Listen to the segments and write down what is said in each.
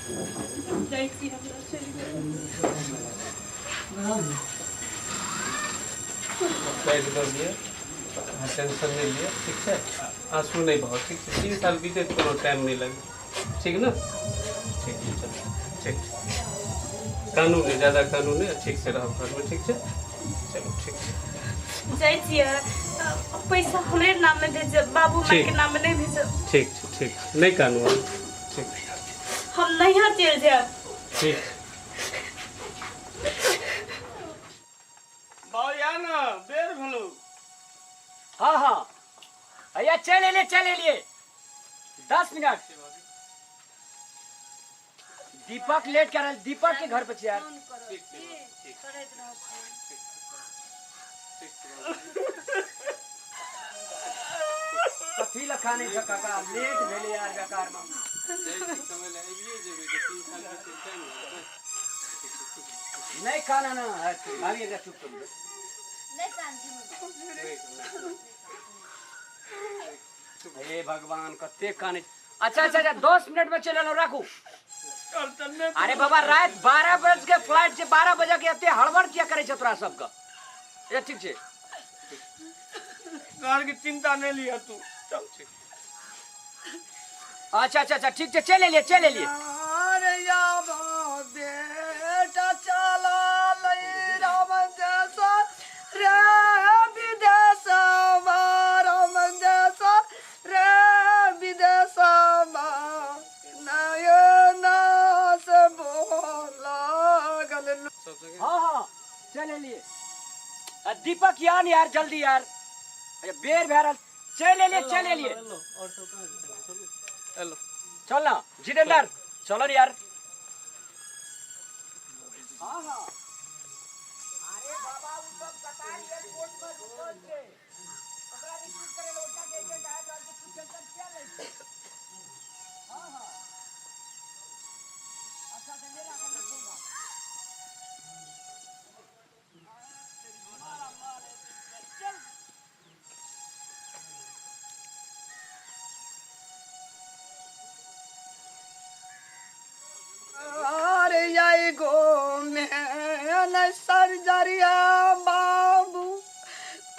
जाइ छी हमरा चलि गेल। साइड दऽ दिअ, अहाँ टेंशन नहि लिअ, ठीक छै? आंसू नहि बहाउ, ठीक छै? 3 साल बीतैत कोनो टाइम नहि लगै, ठीक ने? ठीक छै, चलू, ठीक छै। कानू नहि, ज्यादा कानू नहि, ठीक से रहब घरमे, ठीक छै? चलू, ठीक छै। जाइ छियै, पैसा हमरे नाम में भेजब, बाबू माय के नाम में नहीं भेजब। ठीक छै, ठीक छै, नहि कानू अहाँ, ठीक। हम नैहर चलि जायब। ठीक। बाबू ना बेर भेलौ। हाँ हाँ भैया चल एलिए, चल एलिए, 10 मिनट। दीपक लेट कर, दीपक के घर पे छी यार। कथी लखा नहीं छ काका, लेट भेले यार बेकार में। नहीं खाना ना है भाभी, एकरा चुप कर। हे भगवान, कते काने। अच्छा अच्छा अच्छा, 10 मिनट में चल एलहुँ, राखू। अरे बाबा, रात 12 बजे के फ्लाइट छै, 12 बजे के एते हड़बड़ किया करे छै तोरा सबके? ए ठीक छै, घर के चिंता नहीं लिया तू, चल। अच्छा अच्छा अच्छा, ठीक छै, चल एलिए, चल एलिए। अरे या बेटा चला लई राम देश रे विदेश, राम देश रे विदेश, नयना से बोला गल। हाँ हाँ चल एलिए। दीपक यार, यार जल्दी यार, बेर भए रहल। चल एलिए, चल एलिए। चल ना जितेंद्र, चलो रे यार। हाँ हाँ, अरे बाबा उ सब कतार एयरपोर्ट पर रुकल छै, ओकरा रिसीव करे ले ओटा के एजेंट आबि रहल छै, तू टेंशन किया लै छी? हाँ हाँ, अच्छा अच्छा, ले राख, ले फोन राख। अरे आई गो में सर्जरिया बाबू,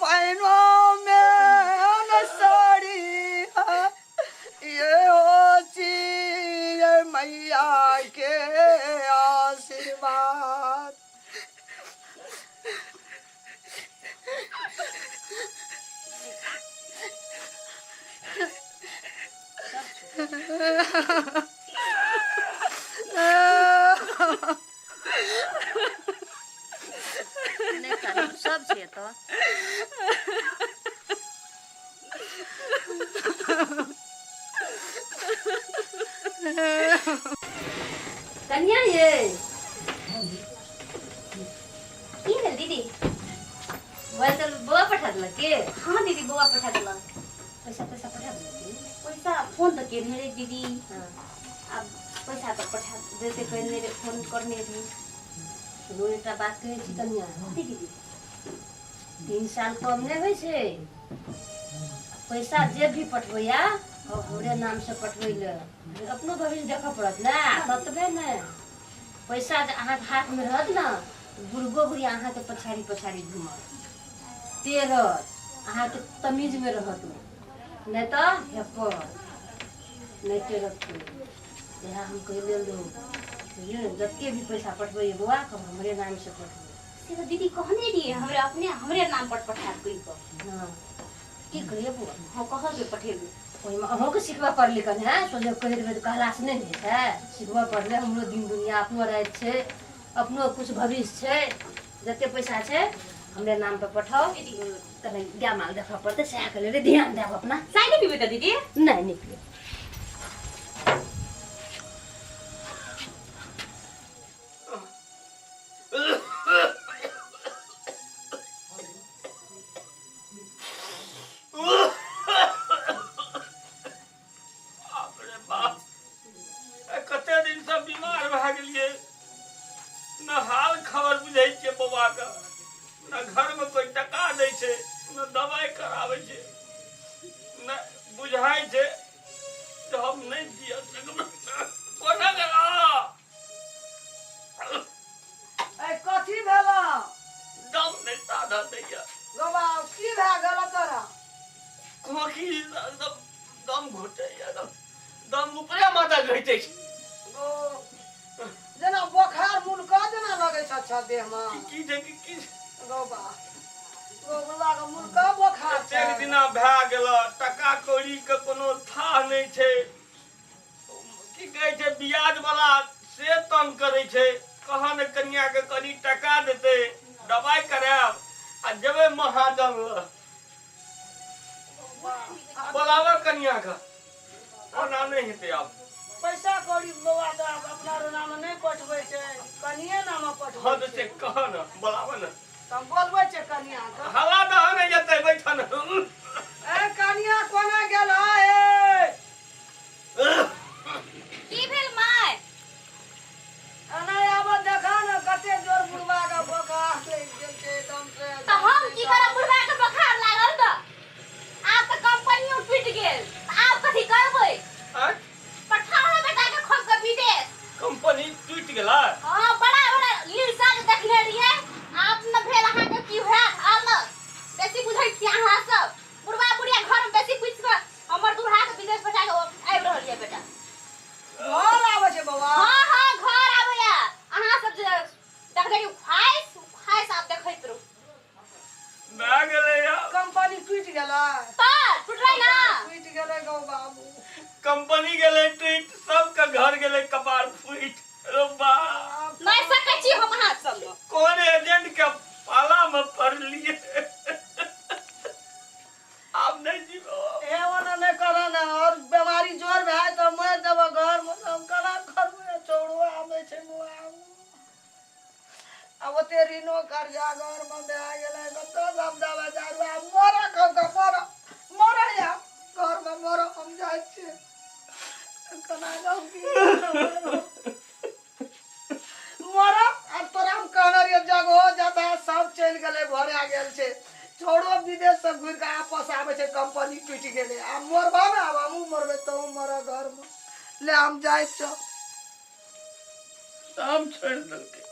पैनो में साड़ी ये हो ची मैया के आशीर्वाद। नहि कानू, सब छै एतऽ। कन्या ये की भेल दीदी? मोबाइल तऽ बौआ पठा देलक के? हाँ दीदी, बौआ पठा देलक। पैसा पैसा पठा देलक की? पैसा फोन तऽ केने रहे दीदी। हाँ। आब पैसा तऽ पठा देते, कहने रहे, फोन करने रहे। सुनू, एकटा बात कहै छी कन्या। कथी दीदी? 3 साल कम नहि होइ छै। पैसा जे भी पठबैया हमरे नाम से पठबै ले, अपनो भविष्य देखऽ पड़त ने। ततबे ने, पैसा जे अहाँके हाथमे रहत ने, बुढ़बो बुढ़िया अहाँके पछाड़ी पछाड़ी घूमत, टेरत, अहाँके तमीजमे रहत ओ, नहि तऽ हेपर नहि टेरत कोइ। इएह हम कहि लेलहुँ, बुझलियै ने? जते भी पैसा पठबैया बौआ, हमरे नाम से पठबै। से तऽ दीदी कहने रहियै हमरे, अपने हमरे नाम पर पठायब कहि कऽ। हाँ, की कहियै बौआ? हाँ, कहलकै पठेबै। ओहिमे अहूँके सिखबऽ पड़लै कनि। हँ, सोझे कहि देबै तऽ कहलासँ नहि होइ छै, सिखबऽ पड़लै। हमरो दिन दुनिया अपनो राति छै, अपनो किछु भविष्य छै। जते पैसा छै हमरे नाम पर पठाउ। कनि गाय माल देखऽ पड़तै, सएह के लेल ध्यान देब अपना। चाय नहि पीबै तऽ दीदी? नहि, नहि पीबै। बाप रे बाप, कते दिन से बीमार भए गेलियै, न हाल खबर बुझै छियै बौआके, न घरमे कोइ टका दै छै, न दवाइ कराबै छै, न बुझाइ छै जे हम नहि जिय सकबै। कोना गेला? भए गेल तोरा? खोखी एकदम दम घुटैया, दम दम ऊपरे माथा घटै छै। जेना बोखार मुनका जेना लगै छै। अच्छा देहमे की छै की की गौ बा गौ बुढ़बा के मुनका बोखार छै। एतेक दिना भए गेल, टका कौड़ी के कोनो थाह नहि छै। की कहै छै ब्याज वाला से तंग करै छै। कहाँ ने कनिया के कनि टका देतै, दवाइ करायब आ जेबै महाजन लग। बोलाबऽ कनिया के, ओना नहि हेतै आब। पैसा कौड़ी बौआ तऽ आब अपना नाम नहि पठबै छै, कनिये नाम पठबै। हँ तऽ से कह ने, बोलाबऽ ने। तऽ हम बोलबै छै कनिया के। हल्ला दह ने जेतै बैठन। ए कनिया कोना गेल हे? की भेल my? एना आब देखा ने कते जोर बुढ़बा के बोखार लागि गेल छै एकदम से। तऽ हम की करब बुढ़बा के बोखार लागल तऽ? आब तऽ कंपनियो टूटि गेल, आब कथी करबै? आँय? पठाओ बेटा के खोल के विदेश। कंपनी टूटि गेलै? हाँ, बड़ा बड़ा लीलसा के देखने रहियै। आब न भेल अहाँके की होयत आलस। बेसी बुझै छियै अहाँ सब। बुढ़बा बुढ़िया घर में बेसी पूछि कऽ हमर दूल्हा के विदेश पठा के आबि रहल यऽ बेटा। घर आबै छै बौआ? हाँ हाँ घर आबैया। अहाँ सब जे देखने रहियै ख्वाहिश, ख्वाहिश आब देखैत रहू। भए गेलै आब। कंपनी टूटि गेलै? तऽ टूटलै ना। टूटि गेलै गौ बाबू। कंपनी गेलै टूटि, सबके घर गेलै कपार फूटि। रो बा, नहि सकै छी हम अहाँ संग। कोन एजेंट के पाला में पड़लिए, आब नहीं जीबो। हे ओना नहि करऽ ने, और बीमारी जोर भए तऽ मरि जेबऽ घरमे, तऽ हम केना करबै? चौड़ो आबै छै बौआ। आब ओते ऋणो कर्जा घरमे भए गेलै, कतऽ सब दवाइ दारू। आब मरऽ कहू, मरऽ मरऽ आब घरमे मरऽ, हम जाइ छियै। केना जाउ की मरऽ? आब तोरा हम कहने रहियै जगहो जता सब चलि गेलै, भरा गेल छै। छोड़ो विदेश से घुरि कऽ आपस आबै छै, कंपनी टूटि गेलै। आब मरबा ने, आब हमहूँ मरबै तहूँ मरऽ घरमे। ले हम जाइ छियौ। सब छोड़ि देलकै।